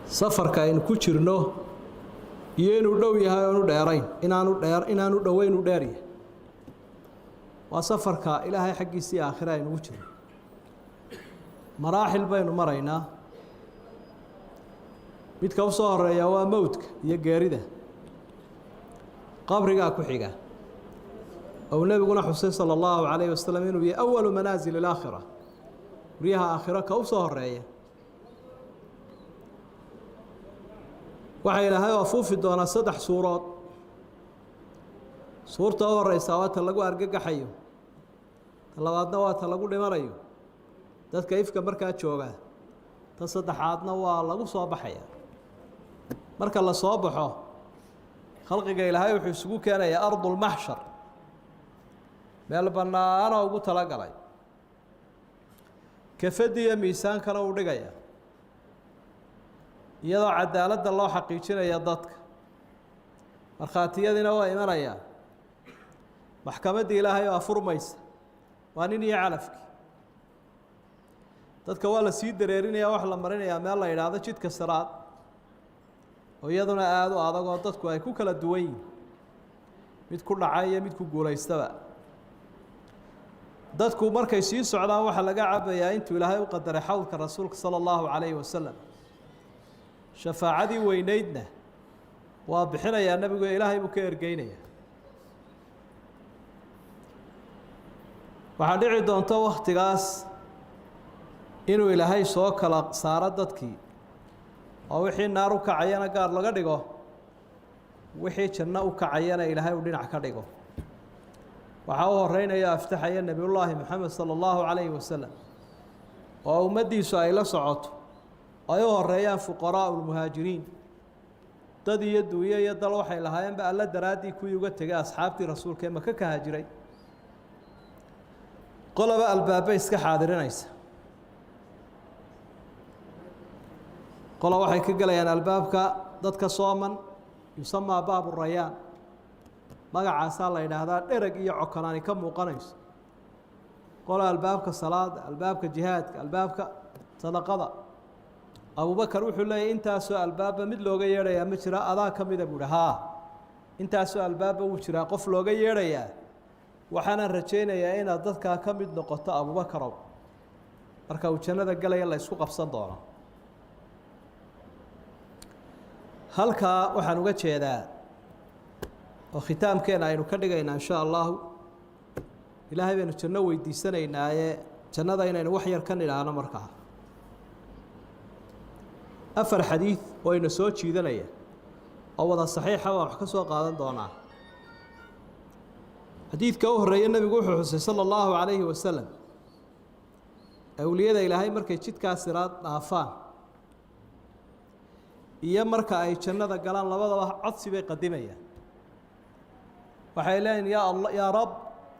Safarka aynu ku jirno iyo inuu dhow yahay oonu dheerayn, inaanu dheer, inaanu dhoweyn u dheer yahay, waa safarka Ilaahay xaggiisii aakhira aynugu jirno. Maraaxil baynu maraynaa. Midka u soo horeeya waa mowdka iyo geerida, qabrigaa ku xiga, ou nebiguna xusay sala allahu calayhi wasalam inuu yahay awalu manaasil alaakhira, guryaha aakhiro ka u soo horeeya. Waxaa Ilaahay oo afuufi doonaa saddex suurood. Suurta u horeysaa waa ta lagu argagaxayo, ta labaadna waa ta lagu dhimanayo dadka ifka markaa jooga, ta saddexaadna waa lagu soo baxaya. Marka la soo baxo, khalqiga Ilaahay wuxuu isugu keenayaa ardulmaxshar, meel bannaanoo ugu talagalay, kafadiiyo miisaankana uu dhigaya, iyadoo cadaaladda loo xaqiijinaya dadka. Markhaatiyadiina waa imanayaa, maxkamaddii Ilaahay oo afurmaysa, waa nin iyo calafkii. Dadka waa la sii dareerinaya, wax la marinayaa meel la yidhaahdo jidka siraad, oo iyaduna aada u adag, oo dadku ay ku kala duwan yihin, mid ku dhacay iyo mid ku guulaystaba. Dadku markay sii socdaan, waxaa laga cabayaa intuu Ilaahay u qadaray xawdka Rasuulka sala allahu calayhi wasalam. Shafaacadii weyneydna waa bixinayaa nebigu, Ilaahay buu ka ergeynayaa. Waxaa dhici doonta wakhtigaas inuu Ilaahay soo kala saaro dadkii, oo wixii naar u kacayana gaar laga dhigo, wixii janno u kacayana Ilaahay uu dhinac ka dhigo. Waxaa u horeynaya, aftaxaya, Nebiyullaahi Moxamed sala allahu calayhi wasalam, oo ummaddiisu ay la socoto, ay u horeeyaan fuqaraau lmuhaajiriin, dad iyo duunyo iyo dal waxay lahaayeenba Alla daraaddii kuwii uga tegay, asxaabtii Rasuulka ee Maka ka haajiray. Qolaba albaabay iska xaadirinaysa. Qola waxay ka gelayaan albaabka dadka sooman, yusamaa baabu rayaan, magacaasaa la yidhaahdaa, dhereg iyo cokolaani ka muuqanayso. Qola albaabka salaada, albaabka jihaadka, albaabka sadaqada. Abubakar wuxuu leeyahy, intaasoo albaabba mid looga yeedhayaa ma jira, adaa ka mida? Buu hi, haa, intaasoo albaabba wuu jiraa qof looga yeedhayaa, waxaanaan rajaynayaa inaad dadkaa ka mid noqoto, Abubakarow. Marka uu jannada galaya la isku qabsan doono. Halkaa waxaan uga jeedaa oo khitaamkeena aynu ka dhigaynaa, insha allahu, Ilaahay baynu janno weydiisanaynaaye, jannada inaynu wax yar ka nidhaahno. Markaa afar xadiid oo ayna soo jiidanaya oo wada saxiixa baan wax ka soo qaadan doonaa. Xadiidka u horreeye, nebigu wuxuu xusay sala allahu calayhi wasalam awliyada Ilaahay markay jidkaa siraad dhaafaan iyo marka ay jannada galaan, labadaba codsi bay qadimayaan. Waxay leeyihin, ya alla, yaa rab,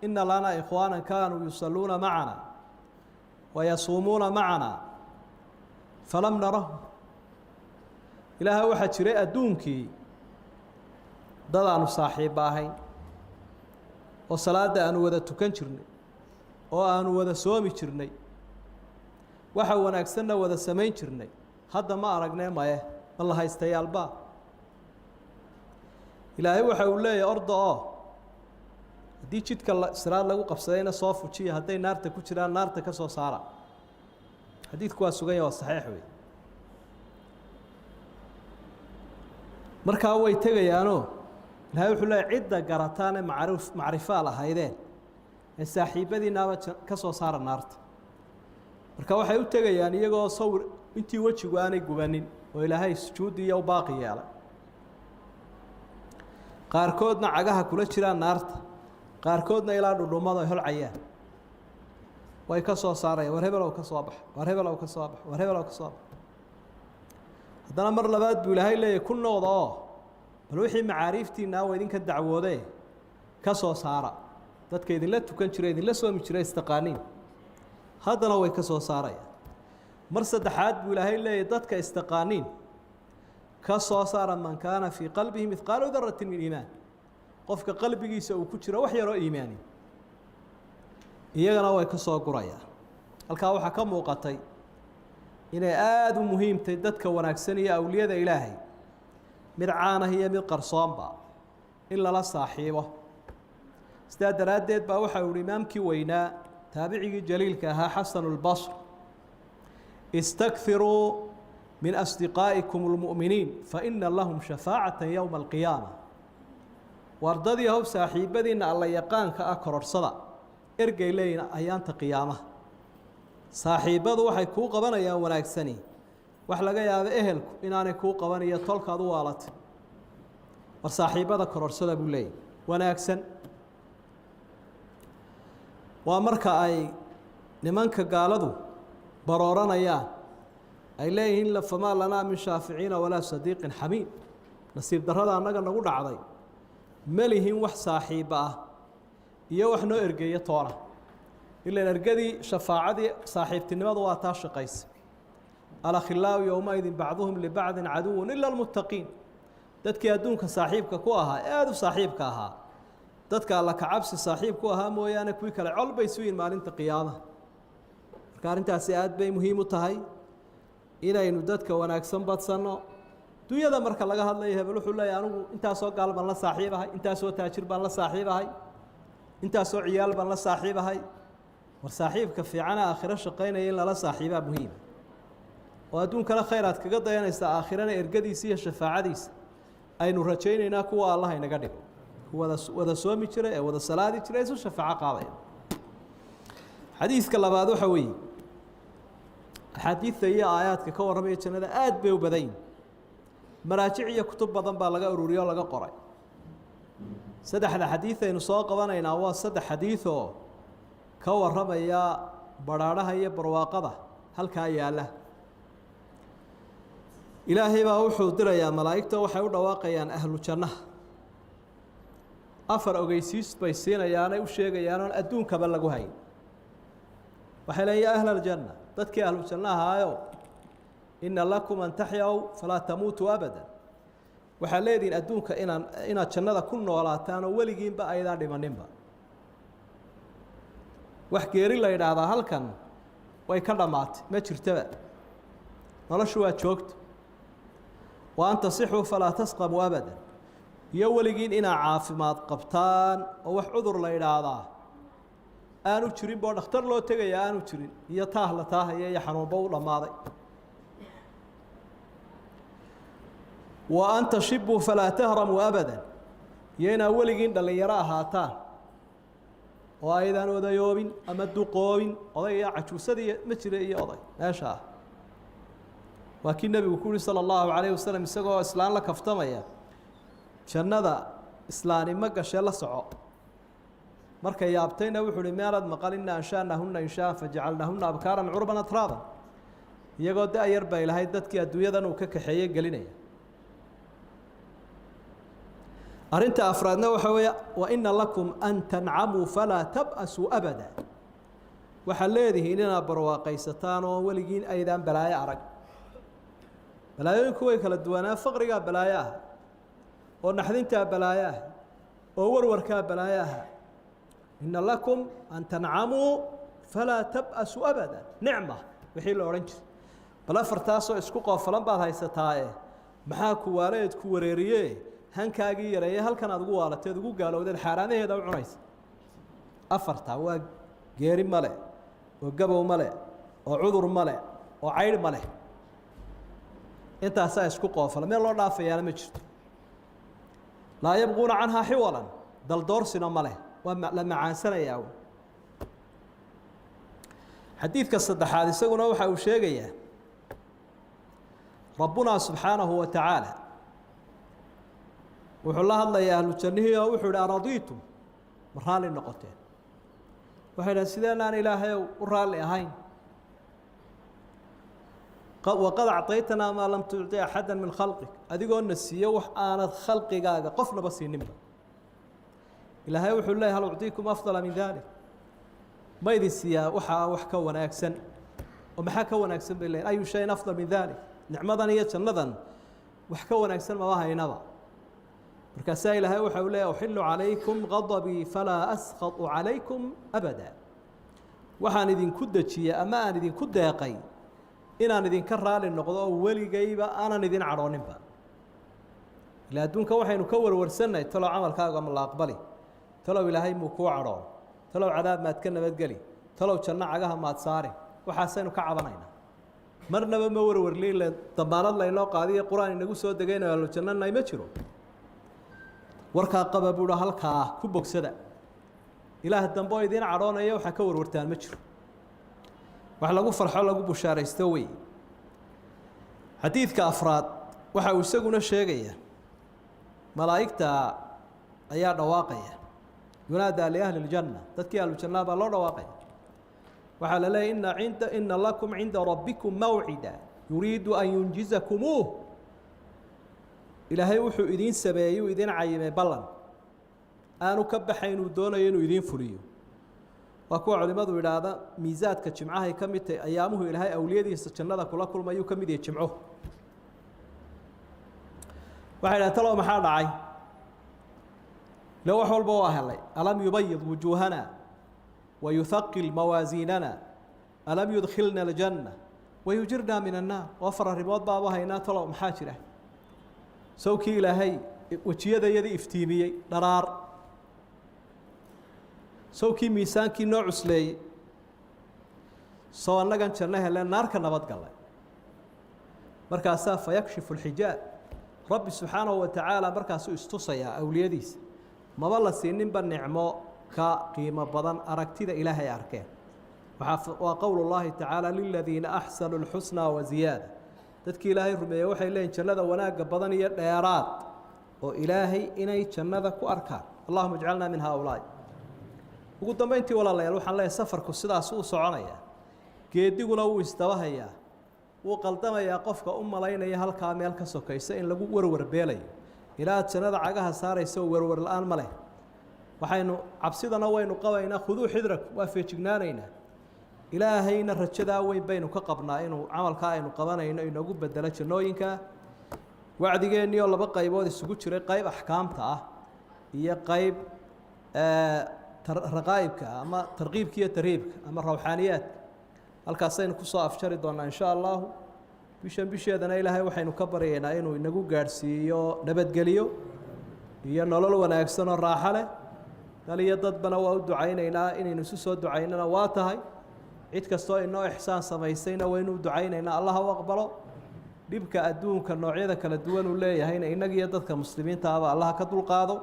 ina lana ikhwaana kaanuu yusalluuna macana wayasuumuuna macana falam narahum. Ilaahay, waxaa jiray adduunkii dad aanu saaxiibba ahayn, oo salaadda aanu wada tukan jirnay, oo aanu wada soomi jirnay, waxa wanaagsanna wada samayn jirnay. Hadda ma aragnee, maye ma la haystayaalba? Ilaahay waxa uu leeyahay, orda oo haddii jidka siraad lagu qabsadayna soo fujiya, hadday naarta ku jiraan naarta ka soo saara. Xadiidku waa sugan yahy, waa saxiix wey. Markaa way tegayaanoo Ilahay wuxuu leeyahy, cidda garataane macrif macrifaa lahaydeen ee saaxiibadiinaaba ka soo saara naarta. Marka waxay u tegayaan iyagoo sawir intii wejigu aanay gubanin, oo Ilaahay sujuuddii iyo u baaqi yeelay, qaarkoodna cagaha kula jiraan naarta, qaarkoodna ilaa dhudhummada ay holcayaan. Way ka soo saarayaan, war hebelow ka soo bax, war hebelow ka soo bax, war hebelow ka soo bax. Haddana mar labaad buu Ilaahay leeyahy, ku noqda oo bal wixii macaariiftiinaa waa idinka dacwoodee ka soo saara, dadka idinla tukan jiray, idinla soomi jiray, istaqaaniin. Haddana way ka soo saarayaan. Mar saddexaad buu Ilaahay leeyahy, dadka istaqaaniin ka soo saara, man kaana fii qalbihi midqaalu darati min iimaan, qofka qalbigiisa uu ku jiro wax yaroo iimaani. Iyagana way ka soo gurayaan. Halkaa waxaa ka muuqatay Inay aada u muhiimtay dadka wanaagsan iyo awliyada Ilaahay, mid caanah iyo mid qarsoonba, in lala saaxiibo. Sidaa daraaddeed baa waxa uhi imaamkii weynaa, taabicigii jaliilka ahaa, Xasanu lbasr: "Istakiruu min asdiqaa'ikum اlmu'miniin faina lahum shafaacata yowma alqiyaama." Wardadii how saaxiibadiinna alla yaqaanka ah kororhsada, ergay leeyihin ayaanta qiyaamaha. Saaxiibbadu waxay kuu qabanayaan wanaagsani wax laga yaabo ehelku inaanay kuu qabaniyo tolkaad u waalatay. War saaxiibbada kororhsada, buu leeyahy, wanaagsan. Waa marka ay nimanka gaaladu barooranayaan, ay leeyihiin: "Famaa lanaa min shaaficiina walaa sadiiqin xamiim." Nasiib darrada annaga nagu dhacday, ma lihin wax saaxiibba ah iyo wax noo ergeeyo toona. Ilan ergadii shafaacadii saaxiibtinimadu waa taa shaqaysa. "Alakhilaau yowmaidin bacduhum libacdin caduwun ila almuttaqiin." Dadkii adduunka saaxiibka ku ahaa, aada u saaxiibka ahaa, dadka alla kacabsi saaxiib ku ahaa mooyaane, kuwii kale col bay suyin maalinta qiyaamaha. Marka arrintaasi aad bay muhiim u tahay inaynu dadka wanaagsan badsanno. Dunyada marka laga hadlayo, hebel wuxuu leeyahy: "Anigu intaasoo gaal baan la saaxiibahay, intaasoo taajir baan la saaxiibahay, intaasoo ciyaal baan la saaxiibahay." War saaxiibka fiicana aakhiro shaqaynaya in lala saaxiibaa muhiima, oo adduunkana khayr aad kaga dayanaysaa, aakhirana ergadiisa iyo shafaacadiisa aynu rajaynaynaa. Kuwa Allah inaga dhigo wada wada soomi jiray ee wada salaadi jiray, isu shafaaco qaadaya. Xadiidka labaad waxa weeye, axaadiidta iyo aayaadka ka warramaya jannada aad bay u badan yihin. Maraajic iyo kutub badan baa laga ururiyo o laga qoray. Saddexda xadiid aynu soo qabanaynaa waa saddex xadiid oo ka warramaya badhaadhaha iyo barwaaqada halkaa yaalla. Ilaahay baa wuxuu dirayaa malaa'igta, waxay u dhawaaqayaan ahlu jannaha. Afar ogeysiis bay siinayaanay u sheegayaan oon adduunkaba lagu hayn. Waxay leeyiin: "Ya ahla aljanna, dadkii ahlu janna ahaayo, ina lakum an taxyaw falaa tamuutuu abada." Waxaa leedihin adduunka inaan inaad jannada ku noolaataan oo weligiinba aydaan dhimaninba. Wax geeri la yidhaahdaa halkan way ka dhammaatay, ma jirtaba, noloshu waa joogto. "Wa an tasixuu falaa tasqamuu abada." Iyo weligiin inaa caafimaad qabtaan oo wax cudur la yidhaahdaa aanu jirin boo dhakhtar loo tegaya aanu jirin, iyo taah la taahaya iyo xanuunba u dhammaaday. "Wa an tashibuu falaa tahramuu abada." Iyo inaa weligiin dhallinyaro ahaataan oo aydaan odayoobin ama duqoobin. Oday iyo cajuusadii ma jira iyo oday meesha ah. Waa kii nebigu ku uhi sala allahu calayhi wasalam, isagoo islaan la kaftamaya: "Jannada islaanimo gashee, la soco." Markay yaabtayna wuxuu uhi: "Meelaad maqal ina anshaanahunna inshaan fajacalnaahunna abkaaran curban atraaban?" Iyagoo da-yar baa Ilaahay dadkii adduunyadan uu ka kaxeeye gelinaya. Arrinta afraadna waxa weeye: "Wa ina lakum an tancamuu falaa tab'asuu abada." Waxaad leedihiin inaad barwaaqaysataan oo weligiin aydaan balaayo arag. Balaayooyinku way kala duwanaa. Faqrigaa balaayo ah, oo naxdintaa balaayo ah, oo warwarkaa balaayo ah. "Ina lakum an tancamuu falaa tab'asuu abada," nicma wixii la odhan jiray. Bal afartaasoo isku qoofalan baad haysataaye, maxaa ku waaleed ku wareeriye, hankaagii yareeye, halkan aad ugu waalateed, ugu gaalowdeed, xaaraamaheeda u cunaysa? Afartaa waa geeri male, oo gabow male, oo cudur male, oo caydh male. Intaasaa isku qoofala, meel loo dhaafayaana ma jirto. "Laa yabquuna canhaa xiwalan," daldoorsina ma leh, waa la macaansanayaa. Xadiidka saddexaad isaguna waxa uu sheegayaa rabbunaa subxaanahu wa tacaala wuxuu la hadlayaa ahlu jannihii oo wuxuu ihi: "Aradiitum?" Ma raalli noqoteen? Waxay dhahen: "Sideenaan Ilaahayow u raalli ahayn, waqad acطaytanaa maa lam tucطi axada min khalqik, adigoo na siiyo wax aanad khalqigaaga qofnaba siininba." Ilaahay wuxuu leeyay: "Hal ucطiikum afdala min dalik? Ma idin siiyaa waxaa wax ka wanaagsan?" Oo maxaa ka wanaagsan, bay leeyiin. "Ayu shayin afdal min dalik? Nicmadan iyo jannadan wax ka wanaagsan maba haynaba." Markaasaa Ilaahay waxa uu leeyahy: "Uxilu calaykum gadabii falaa askhatu calaykum abada." Waxaan idinku dejiyey ama aan idinku deeqay Inaan idinka raali noqdo oo weligayba aanan idin cadhooninba. Ila adduunka waxaynu ka warwarsannahay, talow camalkaaga ma la aqbali, talow Ilaahay muu kuu cadhoon, talow cadaab maad ka nabadgeli, talow janno cagaha maad saari, waxaasaynu ka cabanaynaa. Marnaba ma warwarli ile damaanad laynoo qaadiyo Qur-aan inagu soo degayna ahlu jannanahay ma jiro. Warkaa qaba buuha, halkaa ku bogsada. Ilaah dambe oo idiin cadhoonaya waxaa ka warwartaan ma jiro. Wax lagu farxo, lagu bushaaraysto wey. Xadiidka afraad waxa uu isaguna sheegaya malaa'igta ayaa dhawaaqaya. ينادى لأهل الجنة, dadkii ahlu jannaa baa loo dhawaaqaya. Waxaa la leeyahy: إن لكم عند ربكم موعدا يريد أن ينجزكموه. Ilaahay wuxuu idiin sameeyey uu idiin cayimay ballan aanu ka baxayn, uu doonayo inuu idiin fuliyo. Waa kuwa culimadu idhaahda miisaadka jimcahay ka mid tahay. Ayaamuhu Ilaahay awliyadiisa jannada kula kulmayuu ka mid yahay jimco. Waxay dhahen: "Talow maxaa dhacay? Ila wax walba waa helay. ألم يبيض وجوهنا ويثقل موازيننا؟ ألم يدخلنا الجنة ويجرنا من النار?" Oo afar arrimood baaba haynaa, talow maxaa jira? Sawkii Ilaahay wejiyadayadii iftiimiyey dharaar, sawkii miisaankii noo cusleeyey, soo annagan janno hele, naarka nabad gallay. Markaasaa فيكشف الحجاب, Rabbi subxaanahu wa tacaala markaasuu istusayaa awliyadiisa. Maba la siininba nicmo ka qiimo badan aragtida Ilaahay arkeen. Waxaa waa qowl اllahi tacaala: للذين أحسنوا الحسنى وزيادة. Dadkii Ilaahay rumeeyey waxay leeyihin jannada wanaagga badan iyo dheeraad, oo Ilaahay inay jannada ku arkaan. اللهم اجعلنا من هؤلاء. Ugu dambeyntii, walaalayaal, waxaan leeyahay safarku sidaas uu soconayaa, geediguna wuu isdabahayaa. Wuu qaldamayaa qofka u malaynaya halkaa meel ka sokaysa in lagu warwar beelayo. Ilaa aad jannada cagaha saaraysa oo warwar la-aan ma leh. Waxaynu cabsidana waynu qabaynaa, خذوا حذركم, waa feejignaanaynaa. Ilaahayna rajadaa weyn baynu ka qabnaa inuu camalkaa aynu qabanayno inoogu bedelo jannooyinka. Wacdigeennii oo laba qaybood isugu jiray, qayb axkaamta ah iyo qayb raqaa'ibka ama tarqiibka iyo tarhiibka ama rawxaaniyaadka, halkaasaynu kusoo afjari doonaa insha Allahu. Bishan bisheedana Ilaahay waxaynu ka baryaynaa inuu inagu gaadhsiiyo nabadgeliyo iyo nolol wanaagsan oo raaxo leh. Dal iyo dadbana waa u ducaynaynaa, inaynu isu soo ducaynana waa tahay. Cid kastoo inoo ixsaan samaysayna waynu u ducaynaynaa, Allah u aqbalo. Dhibka adduunka noocyada kala duwan uu leeyahayna innagiyo dadka muslimiinta aba Allah ka dulqaado.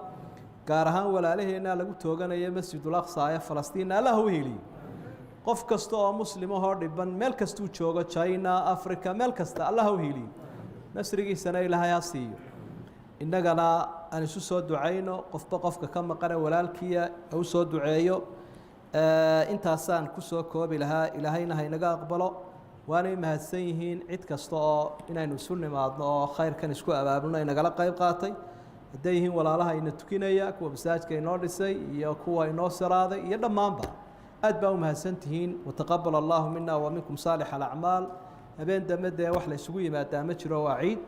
Gaar ahaan walaalaheenna lagu tooganayo Masjidul Aqsa ee Falastiinna Allah u heliyo. Qof kasta oo muslimahoo dhiban meel kastuu joogo, China, Africa, meel kasta, Allah u heliyo, nasrigiisana Ilaahay ha siiyo. Innagana aan isu soo ducayno, qofba qofka ka maqane walaalkiya ha u soo duceeyo. Intaasaan kusoo koobi lahaa. Ilaahayna ha inaga aqbalo. Waanay mahadsan yihiin cid kasta oo inaynu isu nimaadno oo khayrkan isku abaabulno inagala qayb qaatay, hadday yihiin walaalaha ina tukinaya, kuwa masaajka inoo dhisay iyo kuwa inoo siraaday iyo dhammaanba. Aad baa u mahadsan tihiin. وتقبل الله منا ومنكم صالح الأعمال. Habeen dambe dee wax la isugu yimaadaa ma jiro, waa ciid.